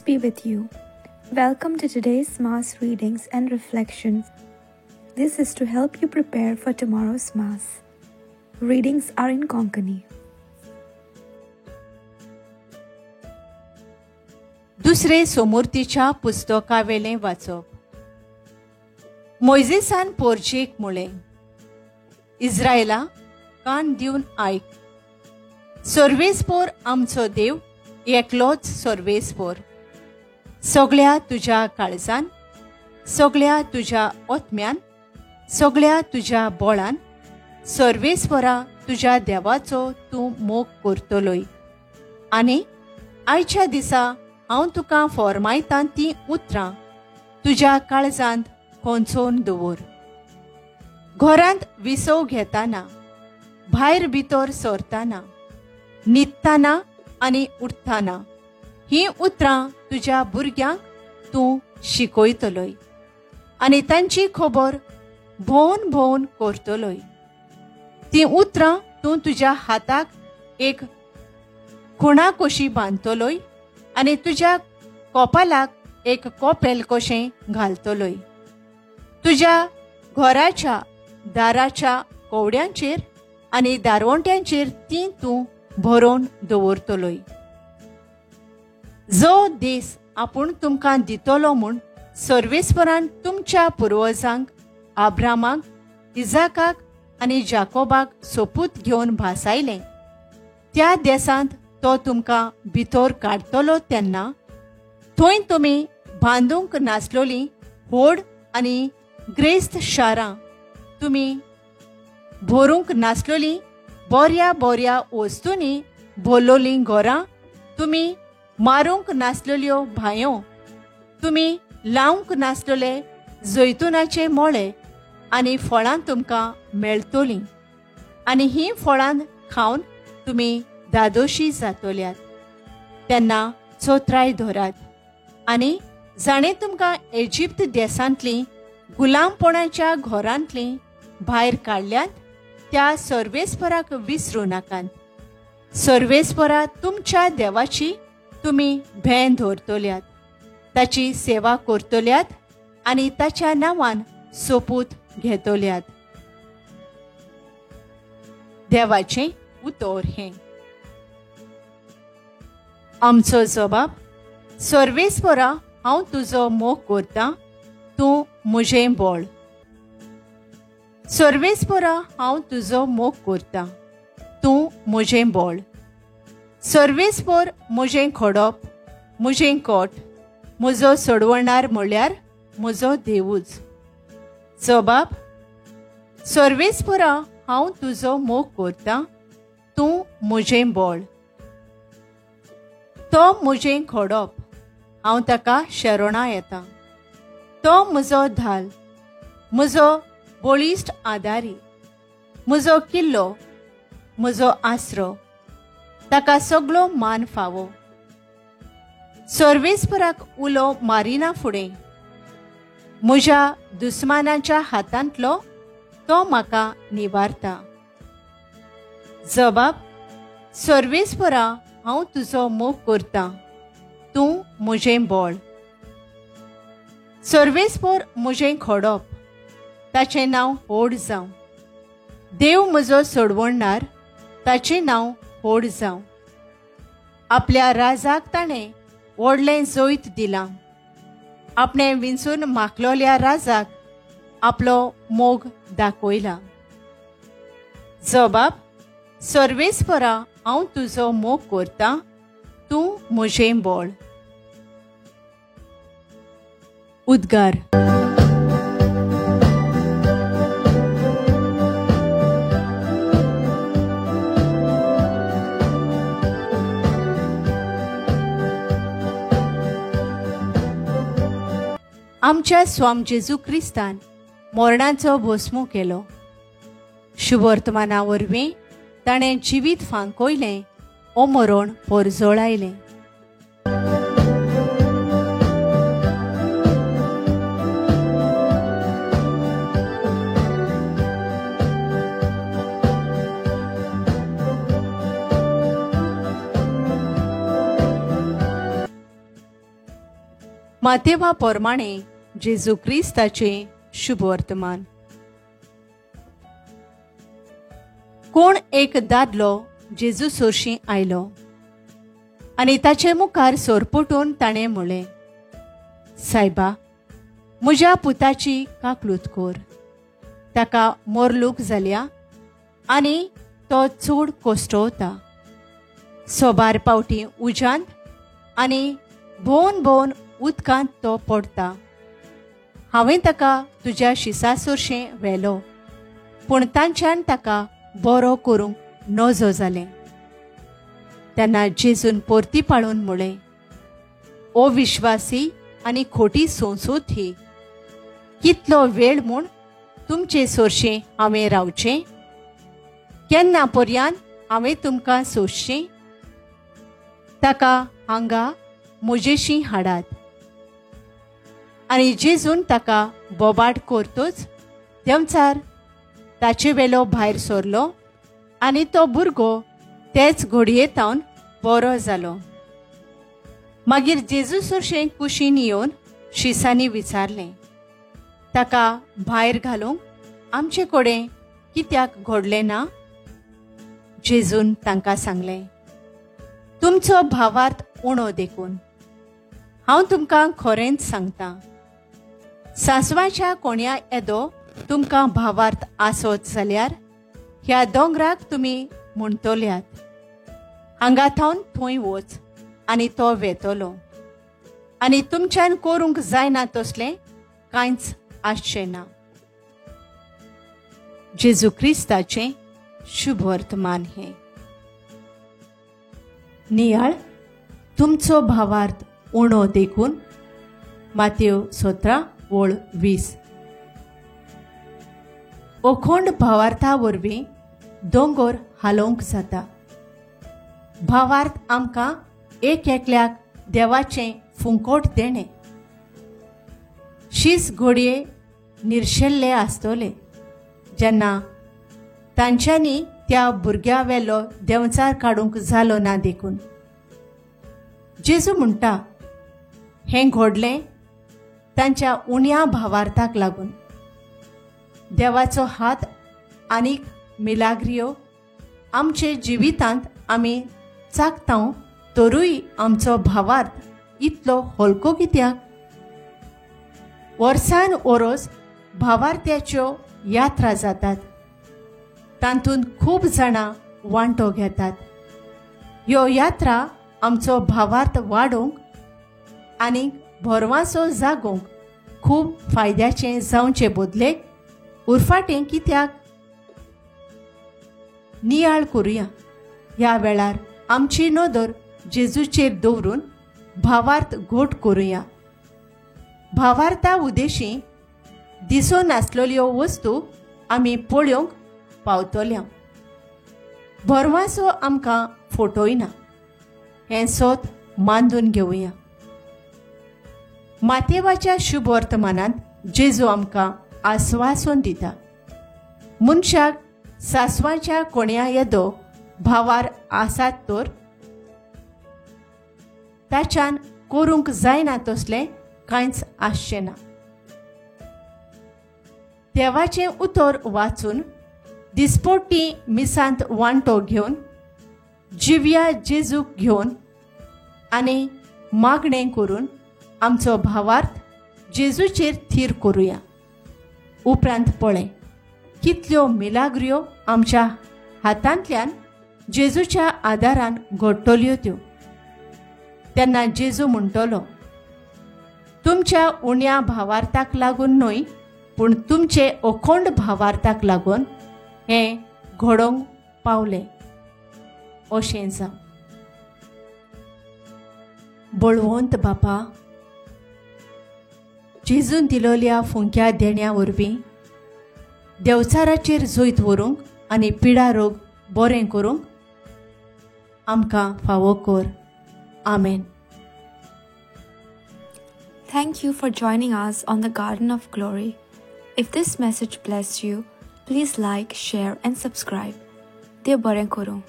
be with you. Welcome to today's Mass readings and reflections. This is to help you prepare for tomorrow's Mass. Readings are in Konkani. दुसरे सोमुर्तीच्या पुस्तकावेलें वाचप. मोयजेसान पोरजेक म्हळें, इज्रायला कान दिवन आयक, सर्वेस्पोर आमचो देव एकलोच सर्वेस्पोर. सगळ्या तुज्या काळजान, सगळ्या तुज्या ओत्म्यान, सगळ्या तुज्या बोळान सर्वेस्पोरा तुज्या देवाचो तूं मोग करतलोय. आनी आयच्या दिसा हांव तुका फॉर्मायतां तीं उतरां तुज्या काळजांत कोंचोवन दवर. घरांत विसव घेताना, भायर भितर सरताना, न्हिदताना आनी उठताना हीं उतरां तुज्या भुरग्यांक तूं शिकयतलोय आनी तांची खबर भोवन भोवन करतलोय. तीं उतरां तूं तुज्या हाताक एक खुणा कशी बांदतलोय आनी तुज्या कोपालाक एक कोपेल कशें घालतलोय. तुज्या घराच्या दाराच्या कवड्यांचेर आनी दारवंट्यांचेर तीं तूं भरोवन दवरतलोय. जो देस आपूण तुमकां दितलो म्हूण सर्वेस्परान तुमच्या पुर्वजांक आब्रामाक, इजाकाक आनी जाकोबाक सोपूत घेवन भासायलें त्या देसांत तो तुमकां भितर काडटलो तेन्ना थंय तुमी बांदूंक नासलोलीं व्हड आनी ग्रेस्त शारां, तुमी भरूंक नासलोलीं बऱ्या बऱ्या वस्तूंनी भरलोलीं घरां, तुमी मारूंक नासलेल्यो भांयो, तुमी लावंक नासलेले जैतुनाचे मोळे आनी फळां तुमकां मेळटलीं आनी हीं फळां खावन तुमी दादोशी जातल्यात. तेन्ना चोत्राय धरात आनी जाणें तुमकां इजिप्त देसांतलीं गुलामपणाच्या घरांतलीं भायर काडल्यात त्या सर्वेस्पराक विसरूं नाकात. सर्वेस्परा तुमच्या देवाची तुमी भें धरतल्यात, ताची सेवा करतल्यात आनी ताच्या नांवान सोपूत घेतल्यात. देवाचें उतर हें. आमचो जबाब, सर्वेस्परा हांव तुजो मोग करतां, तूं म्हजें बळ. सर्वेस्परा हांव तुजो मोग करतां, तूं म्हजें बळ. सर्वेस्पर म्हजें खोडप, म्हजें कोट, म्हजो सोडवणार म्हळ्यार म्हजो देवूच. जबाब, सर्वेस्परा हांव तुजो मोग करतां, तूं म्हजें बळ. तो म्हजें खोडप, हांव ताका शरणां येता. तो म्हजो धाल, म्हजो बळिश्ट आदारी, म्हजो किल्लो, म्हजो आसरो, ताका सगळो मान फावो. सर्वेस्पराक उलो मारिना फुडें म्हज्या दुस्मानाच्या हातांतलो तो म्हाका निवारता. जबाब, सर्वेस्परा हांव तुजो मोग करतां, तूं म्हजें बळ. सर्वेस्पर म्हजें खोडप, ताचें नांव व्हड जावं. देव म्हजो सोडवणदार, ताचें नांव व्हड जावं. आपल्या राजाक ताणें व्हडलें जैत दिलां, आपणें विंचून माखलोल्या राजाक आपलो मोग दाखयला. जबाब, सर्वेस्परा हांव तुजो मोग करतां, तूं म्हजें बळ. उद्गार. आमच्या स्वाम जेजू क्रिस्तान मरणाचो भस्मो केलो. शुभवर्तमाना वरवीं ताणें जिवीत फांकयलें, ओ मरण परजळायलें. मातेवा पोरमाणे जेजू क्रिस्ताचे शुभवर्तमान. कोण एक दादलो जेजू सोरशी आयलो आनी ताचे मुखार सोरपोटून ताणें म्हळें, सायबा, म्हज्या पुताची काकलूत कोर, ताका मोरलूक जाल्या आनी तो चड कोश्टवता. सोबार पावटी उज्यांत आनी भोवन भोवन उदकांत तो पडटा. हांवें ताका तुज्या शिसा सोरशें व्हेलो, पूण तांच्यान ताका बरो करूंक नजो जालें. तेन्ना जेजून परती पाळून म्हळें, ओ विश्वासी आनी खोटी सोंसूत ही, कितलो वेळ म्हूण तुमचे सोरशें हांवें रावचें? केन्ना पर्यान हांवें तुमकां सोंसचें? ताका हांगा म्हजेशी हाडात. आनी जेजून ताका बोबाट करतच देंवचार ताचे वेलो भायर सरलो आनी तो भुरगो तेच घडये तावन बरो जालो. मागीर जेजू सरशें कुशीन येवन शिसांनी विचारलें, ताका भायर घालूंक आमचे कडेन कित्याक घडलें ना? जेजून तांकां सांगलें, तुमचो भावार्थ उणो देखून. हांव तुमकां खरेंच सांगता, सांसवाच्या कोण्या येदो तुमकां भावार्थ आसत जाल्यार ह्या दोंगराक तुमी म्हणटल्यात, हांगा थावन थंय वच, आनी तो वेतलो. आनी तुमच्यान करूंक जायना तसलें कांयच आसचें ना. जेजू क्रिस्ताचें शुभवर्तमान हें. नियाळ तुमचो भावार्थ उणो देखून. मातेव 17:20. अखंड भावार्था वरवीं दोंगर हालोवंक जाता. भावार्थ आमकां एक एकल्याक देवाचें फुंकोट देणें. शीस घोडये निर्शेल्ले आसतले जेन्ना तांच्यांनी त्या भुरग्या वेलो देंवचार काडूंक जालो ना देखून. जेजू म्हणटा, हें घडलें तांच्या उण्या भावार्थाक लागून. देवाचो हात आनीक मिलाग्रियो आमचे जिवितांत आमी चाकतांव तरूय आमचो भावार्थ इतलो हलको कित्याक? वर्सान वरोस भावार्थ्याच्यो यात्रा जातात, तातूंत खूब जाणां वांटो घेतात. ह्यो यात्रा आमचो भावार्थ वाडोवंक आनी भरवासो जागोवंक खूब फायद्याचें जावचे बदलेक उरफाटें कित्याक? नियाळ करुया. ह्या वेळार आमची नदर जेजूचेर दवरून भावार्थ घोट करुया. भावार्था उदेशी दिसून आसलेल्यो वस्तू आमी पळोवंक पावतल्या. भरवासो आमकां फटयना हें सत मानून घेवया. मातेवाच्या शुभवर्तमानांत जेजू आमकां आस्वासन दिता, मनशाक सासवाच्या कोण्या येदो भावार आसात तर ताच्यान करूंक जायना तसलें कांयच आसचें ना. देवाचें उतर वाचून दिसपोटी मिसांत वांटो घेवन जिव्या जेजूक घेवन आनी मागणें करून आमचो भावार्थ जेजूचेर थीर करुया. उपरांत पळय कितल्यो मिलाग्रियो आमच्या हातांतल्यान जेजूच्या आदारान घडटल्यो त्यो. तेन्ना जेजू म्हणटलो, तुमच्या उण्या भावार्थाक लागून न्हय, पूण तुमचे अखंड भावार्थाक लागून हें घडोवंक पावलें. अशें जावं. बळवंत बापा, जेजून दिलोल्या फुंक्या देण्या वरवीं देवचाराचेर जैत व्हरूंक आनी पिडा रोग बरें करूंक आमकां फावो कर. आमेन. Thank you for joining us on the Garden of Glory. If this message blessed you, please like, share and subscribe. देव बरें करूं.